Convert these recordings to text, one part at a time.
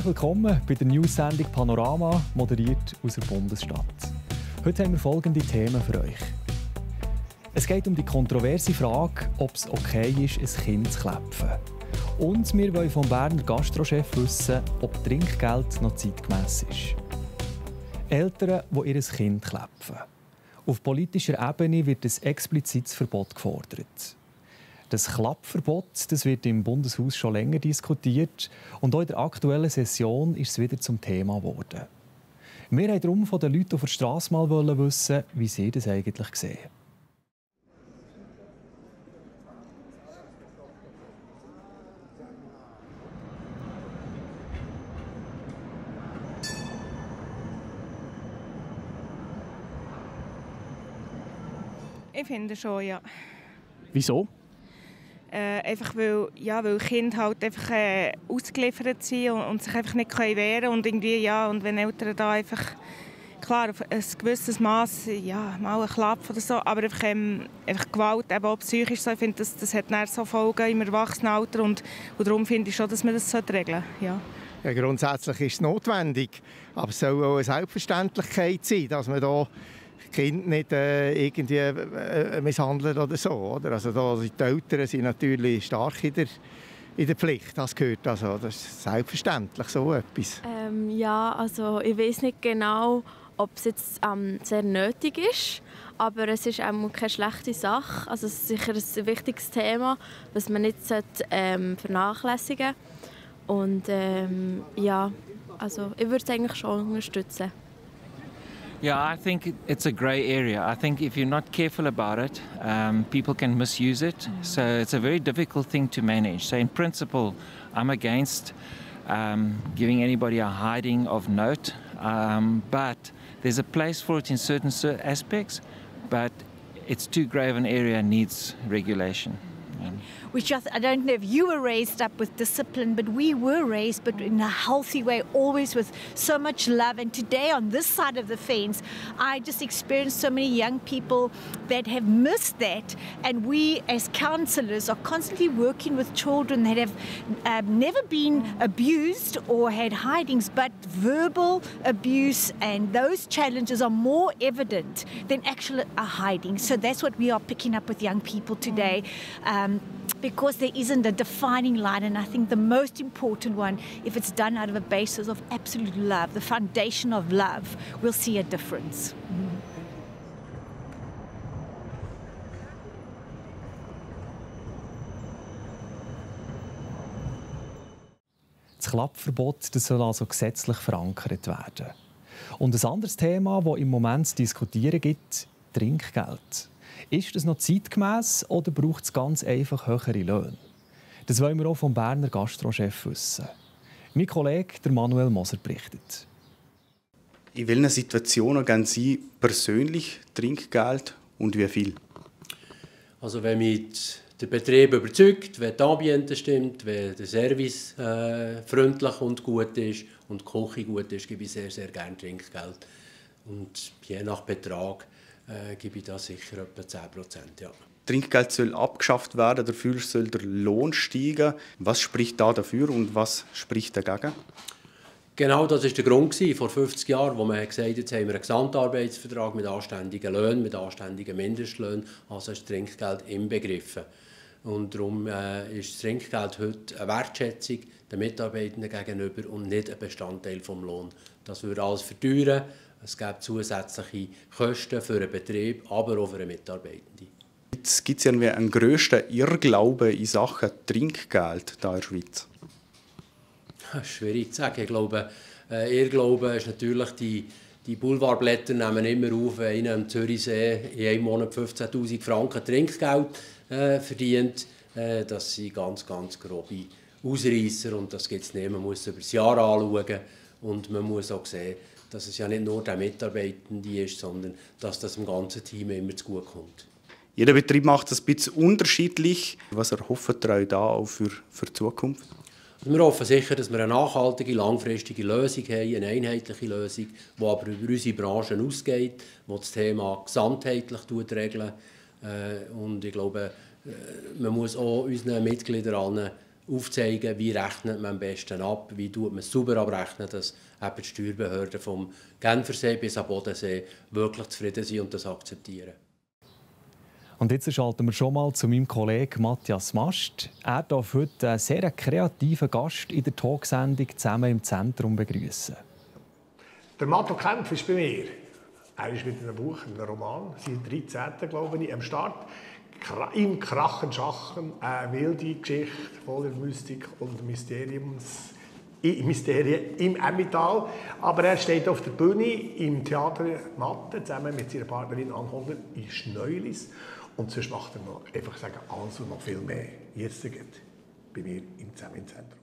Herzlich willkommen bei der News-Sendung Panorama, moderiert aus der Bundesstadt. Heute haben wir folgende Themen für euch. Es geht um die kontroverse Frage, ob es okay ist, ein Kind zu klepfen. Und wir wollen vom Berner Gastrochef wissen, ob Trinkgeld noch zeitgemäss ist. Eltern, die ihr Kind klepfen. Auf politischer Ebene wird ein explizites Verbot gefordert. Das Klappverbot, das wird im Bundeshaus schon länger diskutiert und auch in der aktuellen Session ist es wieder zum Thema geworden. Wir wollten darum von den Leuten auf der Straße mal wissen, wie sie das eigentlich sehen. Ich finde schon, ja. Wieso? Einfach weil Kinder halt einfach ausgeliefert sind und sich einfach nicht wehren können. Und irgendwie, ja, und wenn Eltern da einfach, klar, auf ein gewisses Maß, ja, mal ein Klapp oder so, aber einfach Gewalt, eben auch psychisch, so, ich finde, das hat dann so Folgen im Erwachsenenalter und darum finde ich schon, dass man das regeln sollte. Ja. Ja, grundsätzlich ist es notwendig, aber es soll auch eine Selbstverständlichkeit sein, dass man da Kind nicht irgendwie misshandelt oder so. Oder? Also die Eltern sind natürlich stark in der Pflicht, das gehört. Also, das ist selbstverständlich so etwas. Ja, also ich weiß nicht genau, ob es jetzt sehr nötig ist, aber es ist auch keine schlechte Sache. Also es ist sicher ein wichtiges Thema, das man nicht vernachlässigen sollte. Und ja, also ich würde es eigentlich schon unterstützen. Yeah, I think it's a grey area. I think if you're not careful about it, people can misuse it. So it's a very difficult thing to manage. So in principle, I'm against giving anybody a hiding of note. But there's a place for it in certain aspects, but it's too grave an area and needs regulation. I don't know if you were raised up with discipline, but we were raised but in a healthy way, always with so much love. And today on this side of the fence, I just experienced so many young people that have missed that. And we as counsellors are constantly working with children that have never been abused or had hidings, but verbal abuse, and those challenges are more evident than actual hiding. So that's what we are picking up with young people today. Because there isn't a defining line, and I think the most important one, if it's done out of a basis of absolute love, the foundation of love, we'll see a difference. Das Klappverbot, das soll also gesetzlich verankert werden. Und ein anderes Thema, das im Moment zu diskutieren gibt, Trinkgeld. Ist das noch zeitgemäss oder braucht es ganz einfach höhere Löhne? Das wollen wir auch vom Berner Gastrochef wissen. Mein Kollege der Manuel Moser berichtet. In welchen Situationen geben Sie persönlich Trinkgeld und wie viel? Also wenn mich der Betrieb überzeugt, wenn das Ambiente stimmt, wenn der Service freundlich und gut ist und die Küche gut ist, gebe ich sehr, sehr gerne Trinkgeld. Und je nach Betrag gebe ich da sicher etwa 10%. Ja. Trinkgeld soll abgeschafft werden, dafür soll der Lohn steigen. Was spricht da dafür und was spricht dagegen? Genau, das war der Grund vor 50 Jahren, wo man gesagt hat, jetzt haben wir einen Gesamtarbeitsvertrag mit anständigen Löhnen, mit anständigen Mindestlöhnen, also ist Trinkgeld inbegriffen. Und darum ist das Trinkgeld heute eine Wertschätzung den Mitarbeitenden gegenüber und nicht ein Bestandteil des Lohns. Das würde alles verteuern. Es gibt zusätzliche Kosten für den Betrieb, aber auch für den Mitarbeitenden. Jetzt gibt es ja einen grössten Irrglauben in Sachen Trinkgeld hier in der Schweiz. Das ist schwierig zu sagen. Ich glaube, Irrglauben ist natürlich, die Boulevardblätter nehmen immer auf, wenn einer am Zürichsee in einem Monat 15'000 Franken Trinkgeld verdient. Das sind ganz, ganz grobe Ausreisser und das gibt es nicht. Man muss es über das Jahr anschauen und man muss auch sehen, dass es ja nicht nur der Mitarbeitende ist, sondern dass das dem ganzen Team immer zu gut kommt. Jeder Betrieb macht das ein bisschen unterschiedlich. Was erhofft ihr euch da auch für die Zukunft? Wir hoffen sicher, dass wir eine nachhaltige, langfristige Lösung haben, eine einheitliche Lösung, die aber über unsere Branchen ausgeht, die das Thema gesamtheitlich regelt. Und ich glaube, man muss auch unseren Mitgliedern aufzeigen, wie rechnet man am besten ab, wie tut man es sauber abrechnen, dass eben die Steuerbehörden vom Genfersee bis am Bodensee wirklich zufrieden sind und das akzeptieren. Und jetzt schalten wir schon mal zu meinem Kollegen Matthias Mast. Er darf heute einen sehr kreativen Gast in der Talksendung «Zusammen im Zentrum» begrüßen. Der Matto Kempf ist bei mir. Er ist mit einem Buch, einem Roman, seit 13. glaube ich, am Start. Im Krachen Schachen, eine wilde Geschichte voller Mystik und Mysterien im Emmental. Aber er steht auf der Bühne im Theater Matte zusammen mit seiner Partnerin Anne Holler in Schneulis. Und sonst macht er noch, einfach sagen, alles und noch viel mehr. Jetzt bei mir im Zentrum.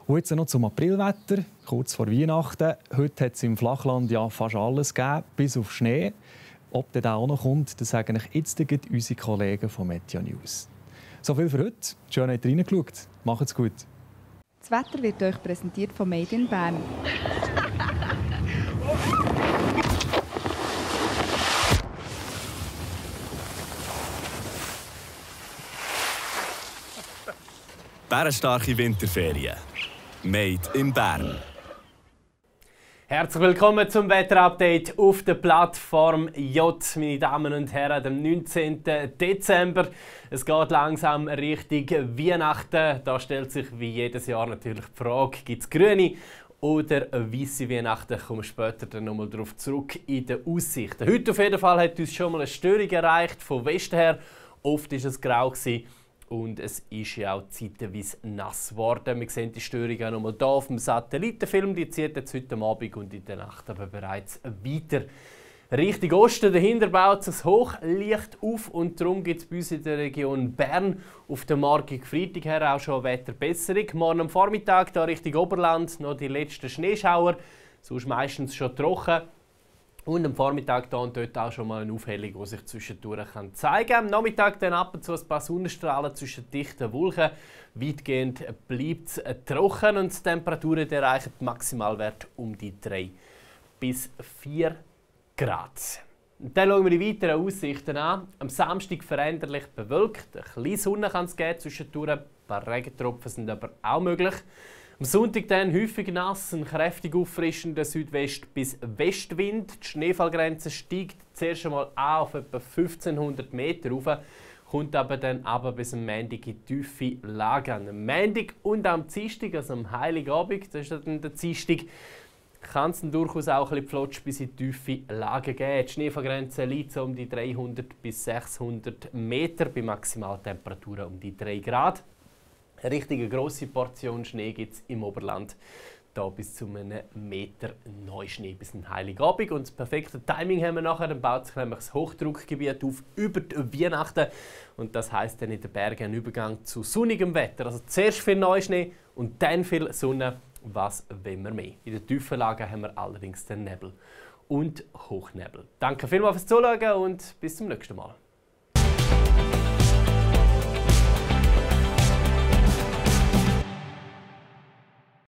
Und jetzt noch zum Aprilwetter, kurz vor Weihnachten. Heute hat es im Flachland ja fast alles gegeben, bis auf Schnee. Ob der auch noch kommt, das sagen euch jetzt unsere Kollegen von Meteo News. So viel für heute. Schön, habt ihr reingeschaut. Macht's gut. Das Wetter wird euch präsentiert von Made in Bern. Bärenstarke Winterferien. Made in Bern. Herzlich willkommen zum Wetterupdate auf der Plattform J, meine Damen und Herren, am 19. Dezember. Es geht langsam Richtung Weihnachten. Da stellt sich wie jedes Jahr natürlich die Frage, gibt es grüne oder weisse Weihnachten? Kommen wir später dann nochmal darauf zurück in den Aussichten. Heute auf jeden Fall hat uns schon mal eine Störung erreicht, von Westen her. Oft war es grau und es ist ja auch zeitweise nass geworden. Wir sehen die Störung auch nochmal hier auf dem Satellitenfilm. Die zieht jetzt heute Abend und in der Nacht aber bereits weiter. Richtung Osten dahinter baut sich das Hochlicht auf und darum gibt es bei uns in der Region Bern auf der morgigen Freitag her auch schon eine Wetterbesserung. Morgen am Vormittag hier Richtung Oberland noch die letzten Schneeschauer, sonst meistens schon trocken. Und am Vormittag hier und dort auch schon mal eine Aufhellung, die sich zwischendurch zeigen kann. Am Nachmittag dann ab und zu ein paar Sonnenstrahlen zwischen dichten Wolken. Weitgehend bleibt es trocken und die Temperaturen erreichen Maximalwert um die 3 bis 4 Grad. Und dann schauen wir die weiteren Aussichten an. Am Samstag veränderlich bewölkt. Ein bisschen Sonne kann es geben zwischendurch. Ein paar Regentropfen sind aber auch möglich. Am Sonntag dann häufig nass, ein kräftig auffrischender Südwest- bis Westwind. Die Schneefallgrenze steigt zuerst einmal auf etwa 1500 Meter rauf, kommt aber dann aber bis am Montag in tiefe Lagen. Am Montag und am Dienstag, also am Heiligabend, das ist dann der Dienstag, kann es dann durchaus auch ein bisschen flotsch bis in tiefe Lagen geben. Die Schneefallgrenze liegt so um die 300 bis 600 Meter, bei Maximaltemperaturen um die 3 Grad. Eine richtige grosse Portion Schnee gibt es im Oberland. Da bis zu einem Meter Neuschnee bis zum Heiligabend. Und das perfekte Timing haben wir nachher. Dann baut sich nämlich das Hochdruckgebiet auf über die Weihnachten. Und das heisst dann in den Bergen ein Übergang zu sonnigem Wetter. Also zuerst viel Neuschnee und dann viel Sonne. Was wollen wir mehr? In den tiefen Lagen haben wir allerdings den Nebel und Hochnebel. Danke vielmals fürs Zuschauen und bis zum nächsten Mal.